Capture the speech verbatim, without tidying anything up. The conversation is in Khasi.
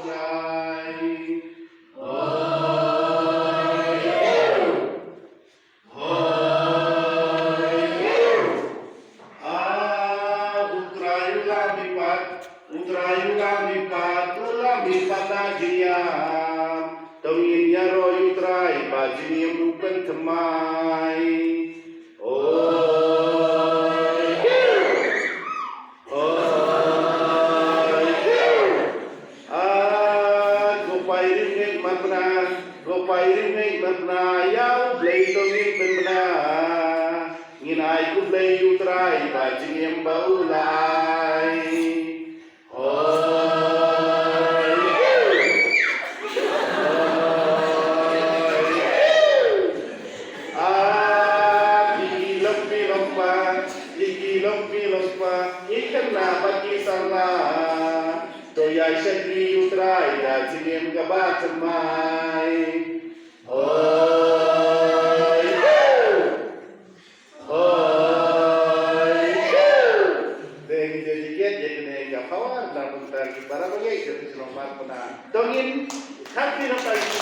Trai. Ah, U Trai u la mihpat, U Trai u la mihpat, u la mihpat na jingïap. To ngin ïaroh ïa U Trai ba jingim u pynthymmai. Oi. Oi. Ah, ko paidbah marpna, ko paidbah marpna, ïa U Blei to ngin pynbna. Ngin ai khublei ïa U Trai ba jingim ba u la ai. Oi. Oi. Ah, ki lok ki lok pa, ki lok ki lok pa, ki khynnah bad ki samla. To ïa shakri ïa U Trai da jingim kaba thymmai. Hoi. Hoi. Te ngi ju jied ïa kane ka power da bynta ki para bangeit jong ki shnong Marpna. To ngin khap ki nongtai ki.